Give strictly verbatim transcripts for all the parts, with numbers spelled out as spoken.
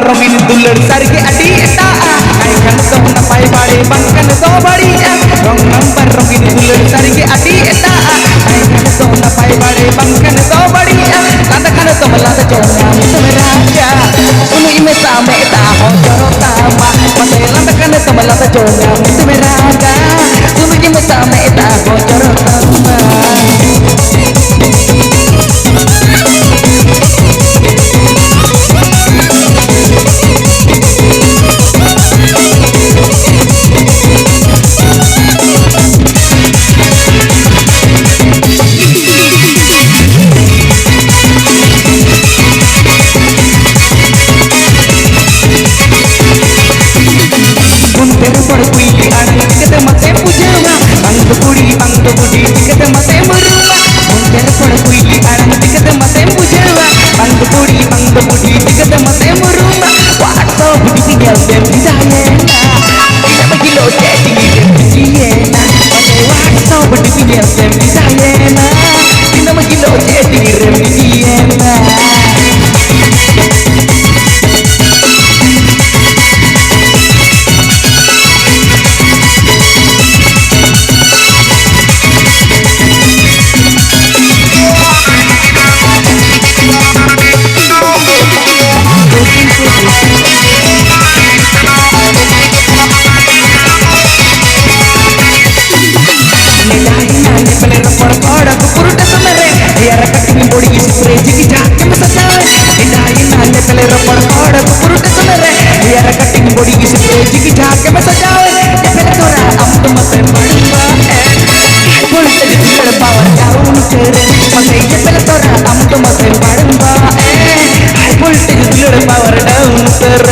ᱨᱚᱝᱜᱤᱱ ᱫᱩᱞᱟᱹᱲ ᱥᱟᱹᱨᱤᱜᱮ ᱟᱹᱰᱤ ᱮᱴᱟᱜᱼᱟ, ᱮᱱᱠᱷᱟᱱ ᱫᱚ ᱱᱟᱯᱟᱭ ᱵᱟᱲᱮ ᱵᱟᱝᱠᱷᱟᱱ ᱫᱚ ᱵᱟᱹᱲᱤᱡᱼᱟ᱾ ᱨᱚᱝ ᱱᱟᱢᱵᱟᱨ ᱨᱚᱝᱜᱤᱱ ᱫᱩᱞᱟᱹᱲ ᱥᱟᱹᱨᱤᱜᱮ ᱟᱹᱰᱤ ᱮᱴᱟᱜᱼᱟ, ᱮᱱᱠᱷᱟᱱ ᱫᱚ ᱱᱟᱯᱟᱭ ᱵᱟᱲᱮ ᱵᱟᱝᱠᱷᱟᱱ ᱫᱚ ᱵᱟᱹᱲᱤᱡᱼᱟ᱾ ᱞᱟᱸᱫᱟ ᱠᱷᱟᱱ ᱫᱚᱢ ᱞᱟᱸᱫᱟ ᱡᱚᱝᱟ ᱢᱤᱫ ᱨᱟᱡᱟ, ᱩᱱᱤ ᱢᱮᱥᱟ ᱢᱮ ᱮᱴᱟᱜ ᱦᱚᱸ ᱡᱚᱨᱚᱜ ᱛᱟᱢᱟ᱾ ᱢᱟᱥᱮ ᱞᱟᱸᱫᱟ ᱠᱷᱟᱱ ᱫᱚᱢ ᱞᱟᱸᱫᱟ ᱡᱚᱝᱟ ᱢᱤᱫ ᱨᱟᱡᱟ, ᱩᱱᱤ ᱢᱮᱥᱟ ᱢᱮ ᱮᱴᱟᱜ ᱦᱚᱸ ᱡᱚᱨᱚᱜ ᱛᱟᱢᱟ᱾ ᱚᱱᱛᱮ ᱨᱚᱯᱚᱲ ᱠᱩᱭᱞᱤ ᱟᱲᱟᱝ ᱪᱤᱠᱟᱹᱛᱮ ᱢᱟᱥᱮᱢ ᱵᱩᱡᱷᱟᱹᱣᱟ? ᱵᱟᱝ ᱫᱚ ᱠᱩᱲᱤ, ᱵᱟᱝ ᱫᱚ ᱵᱩᱰᱷᱤ, ᱪᱤᱠᱟᱹᱛᱮ ᱢᱟᱥᱮᱢ ᱩᱨᱩᱢᱟ? ᱚᱱᱛᱮ ᱨᱚᱯᱚᱲ ᱠᱩᱭᱞᱤ ᱟᱲᱟᱝ ᱪᱤᱠᱟᱹᱛᱮ ᱢᱟᱥᱮᱢ ᱵᱩᱡᱷᱟᱹᱣᱟ? ᱵᱟᱝ ᱫᱚ ᱠᱩᱲᱤ, ᱵᱟᱝ ᱫᱚ ᱵᱩᱰᱷᱤ, ᱪᱤᱠᱟᱹᱛᱮ ᱢᱟᱥᱮᱢ ᱩᱨᱩᱢᱟ? WhatsApp ᱰᱤᱯᱤ ᱧᱮᱞ ᱛᱮᱢ ᱯᱷᱤᱫᱟᱭᱮᱱᱟ, ᱫᱤᱱᱟᱹᱢ ᱦᱤᱞᱳᱜ ᱪᱮᱴᱤᱝ ᱨᱮᱢ ᱵᱤᱡᱤᱭᱮᱱᱟ᱾ ᱢᱟᱥᱮ WhatsApp ᱰᱤᱯᱤ ᱧᱮᱞ ᱛᱮᱢ ᱯᱷᱤᱫᱟᱭᱮᱱᱟ, ᱫᱤᱱᱟᱹᱢ ᱦᱤᱞᱳᱜ ᱪᱮᱴᱤᱝ ᱨᱮᱢ ᱵᱤᱡᱤᱭᱮᱱᱟ᱾ ᱱᱮᱰᱟ ᱦᱤᱱᱟ ᱧᱮᱯᱮᱞ ᱨᱚᱯᱚᱲ ᱠᱚᱲᱟ ᱠᱚ ᱯᱩᱨᱩ ᱴᱮᱥᱚᱱ ᱨᱮ, ᱦᱮᱭᱟᱨ ᱠᱟᱴᱤᱝ ᱵᱚᱰᱤ ᱥᱯᱨᱮ ᱡᱤᱜᱤ ᱡᱟᱜ ᱠᱮᱢ ᱥᱟᱡᱟᱣ᱾ ᱱᱮᱰᱟ ᱦᱤᱱᱟ ᱧᱮᱯᱮᱞ ᱨᱚᱯᱚᱲ ᱠᱚᱲᱟ ᱠᱚ ᱯᱩᱨᱩ ᱴᱮᱥᱚᱱ ᱨᱮ, ᱦᱮᱭᱟᱨ ᱠᱟᱴᱤᱝ ᱵᱚᱰᱤ ᱥᱯᱨᱮ ᱡᱤᱜᱤ ᱡᱟᱜ ᱠᱮᱢ ᱥᱟᱡᱟᱣ᱾ ᱧᱮᱯᱮᱞ ᱛᱚᱨᱟ ᱟᱢ ᱫᱚ ᱢᱟᱥᱮᱢ ᱵᱟᱲᱩᱢᱵᱟ ᱮ, ᱦᱟᱭ ᱵᱷᱳᱞᱴᱮᱡᱽ ᱫᱩᱞᱟᱹᱲ ᱯᱟᱣᱟᱨ ᱰᱟᱣᱩᱱ ᱩᱛᱟᱹᱨ᱾ ᱢᱟᱥᱮ ᱧᱮᱯᱮᱞ ᱛᱚᱨᱟ ᱟᱢ ᱫᱚ ᱢᱟᱥᱮᱢ ᱵᱟᱲᱩᱢᱵᱟ ᱮ, ᱦᱟᱭ ᱵᱷᱳᱞᱴᱮᱡᱽ ᱫᱩᱞᱟᱹᱲ ᱯᱟᱣᱟᱨ ᱰᱟᱣᱩᱱ ᱩᱛᱟᱹᱨ᱾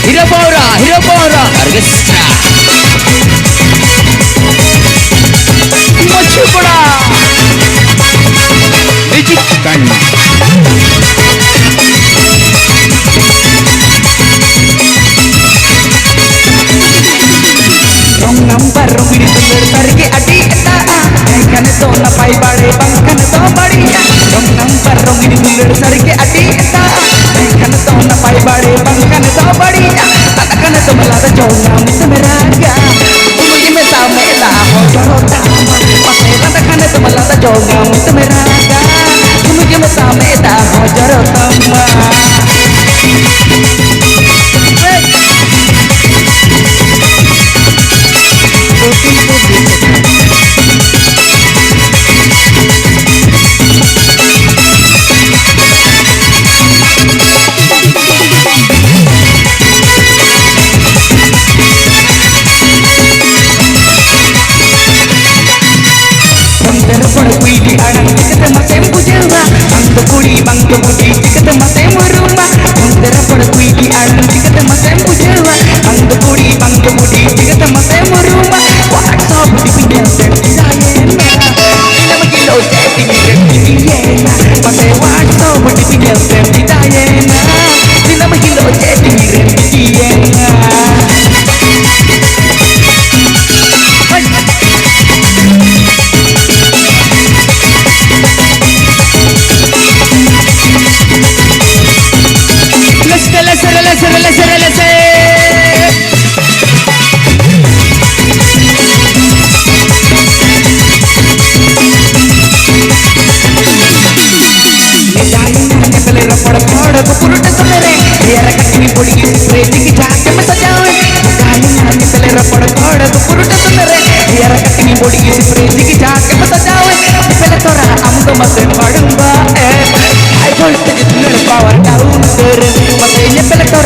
ᱦᱤᱨᱳ ᱯᱟᱣᱨᱟ, ᱦᱤᱨᱳ ᱯᱟᱣᱨᱟ, ᱚᱨᱠᱮᱥᱴᱨᱟ᱾ ᱢᱟᱹᱡᱷᱤ ᱯᱟᱲᱟ᱾ Music band. ᱨᱚᱝ ᱱᱟᱢᱵᱟᱨ ᱨᱚᱝᱜᱤᱱ ᱫᱩᱞᱟᱹᱲ ᱥᱟᱹᱨᱤᱜᱮ ᱟᱹᱰᱤ ᱮᱴᱟᱜᱼᱟ, ᱮᱱᱠᱷᱟᱱ ᱫᱚ ᱱᱟᱯᱟᱭ ᱵᱟᱲᱮ ᱵᱟᱝᱠᱷᱟᱱ ᱫᱚ ᱵᱟᱹᱲᱤᱡᱼᱟ᱾ ᱨᱚᱝ ᱱᱟᱢᱵᱟᱨ ᱨᱚᱝᱜᱤᱱ ᱫᱩᱞᱟᱹᱲ ᱥᱟᱹᱨᱤ ᱜᱮ ᱟᱹᱰᱤ ᱮᱴᱟᱜᱼᱟ᱾ ᱢᱮᱱᱠᱷᱟᱱ ᱫᱚ ᱱᱟᱯᱟᱭ ᱵᱟᱲᱮ ᱵᱟᱝᱠᱷᱟᱱ ᱫᱚ ᱵᱟᱹᱲᱤᱡᱼᱟ᱾ ᱟᱫ ᱠᱟᱱ ᱫᱚ ᱢᱟᱞᱟ ᱫᱚ ᱡᱚᱝᱟ ᱢᱤᱫ ᱢᱮᱨᱟᱜᱟ᱾ ᱩᱱᱤ ᱜᱮ ᱢᱮᱛᱟ ᱢᱮ ᱫᱟᱜ ᱦᱚᱸ ᱡᱚᱨᱚ ᱛᱟᱢᱟ᱾ ᱯᱟᱥᱮ ᱟᱫ ᱠᱟᱱ ᱫᱚ ᱢᱟᱞᱟ ᱫᱚ ᱡᱚᱝᱟ ᱢᱤᱫ ᱢᱮᱨᱟᱜᱟ᱾ ᱩᱱᱤ ᱜᱮ ᱢᱮᱛᱟ ᱢᱮ ᱫᱟᱜ ᱦᱚᱸ ᱡᱚᱨᱚ ᱛᱟᱢᱟ᱾ ᱯᱷᱳᱱ ᱛᱮ ᱨᱚᱯᱚᱲ ᱠᱩᱭᱞᱤ ᱟᱲᱟᱝ ᱪᱤᱠᱟᱹᱛᱮ ᱢᱟᱥᱮᱢ ᱵᱩᱡᱷᱟᱹᱣᱟ? ᱟᱢ ᱫᱚ ᱠᱩᱲᱤ ᱵᱟᱝ ᱫᱚ ᱵᱩᱰᱷᱤ ᱪᱤᱠᱟᱹᱛᱮ ᱢᱟᱥᱮᱢ ᱩᱨᱩᱢᱟ? ᱯᱷᱳᱱ ᱛᱮ ᱨᱚᱯᱚᱲ ᱠᱩᱭᱞᱤ ᱟᱲᱟᱝ ᱪᱤᱠᱟᱹᱛᱮ ᱢᱟᱥᱮᱢ ᱵᱩᱡᱷᱟᱹᱣᱟ? ᱟᱢ ᱫᱚ ᱠᱩᱲᱤ ᱵᱟᱝ ᱫᱚ ᱵᱩᱰᱷᱤ ᱪᱤᱠᱟᱹᱛᱮ ᱢᱟᱥᱮᱢ ᱩᱨᱩᱢᱟ? WhatsApp ᱰᱤᱯᱤ ᱧᱮᱞ ᱛᱮᱢ ᱪᱮᱫᱟᱭᱮᱱᱟ? ᱫᱤᱱᱟᱹᱢ ᱦᱤᱞᱳᱜ ᱪᱮᱫ ᱤᱧ ᱨᱮᱢ ᱤᱫᱤᱭᱮᱱᱟ? ᱢᱟᱥᱮ WhatsApp ᱰᱤᱯᱤ ᱧᱮᱞ ᱛᱮᱢ ᱪᱮᱫᱟᱭᱮᱱᱟ? ᱫᱤᱱᱟᱹᱢ ᱦᱤᱞᱳᱜ ᱪᱮᱫ ᱤᱧ ᱨᱮᱢ ᱤᱫᱤᱭᱮᱱᱟ? ᱞᱮᱥᱮ, ᱞᱮᱥᱮ, ᱞᱮᱥᱮ, ᱞᱮᱥᱮ, ᱞᱮᱥᱮ᱾ ᱢᱮᱛᱟᱭᱤᱧ ᱧᱮᱯᱮᱞ ᱨᱚᱯᱚᱲ ᱠᱚᱲ ᱜᱚᱯᱩᱨ ᱴᱮᱥᱚᱱ ᱨᱮ, ᱨᱮᱭᱟᱲ ᱠᱟᱹᱴᱤᱡ ᱵᱩᱲᱤ ᱥᱯᱨᱮ ᱛᱮᱜᱮ ᱡᱟᱦᱟᱸ ᱛᱮᱢ ᱥᱟᱡᱟᱣᱮᱱ᱾ ᱢᱮᱛᱟᱭᱤᱧ ᱧᱮᱯᱮᱞ ᱨᱚᱯᱚᱲ ᱠᱚᱲ ᱜᱚᱯᱩᱨ ᱴᱮᱥᱚᱱ ᱨᱮ, ᱨᱮᱭᱟᱲ ᱠᱟᱹᱴᱤᱡ ᱵᱩᱲᱤ ᱥᱯᱨᱮ ᱛᱮᱜᱮ ᱡᱟᱦᱟᱸ ᱛᱮᱢ ᱥᱟᱡᱟᱣᱮᱱ᱾ ᱧᱮᱯᱮᱞ ᱛᱚᱨᱟ ᱟᱢ ᱫᱚ ᱢᱟᱥᱮᱢ ᱵᱟᱲᱩᱢᱵᱟ ᱮ, high voltage ᱫᱷᱩᱞᱟᱹᱲ power down ᱩᱛᱟᱹᱨ᱾ ᱢᱟᱥᱮ ᱧᱮᱯᱮᱞ ᱛᱚᱨᱟ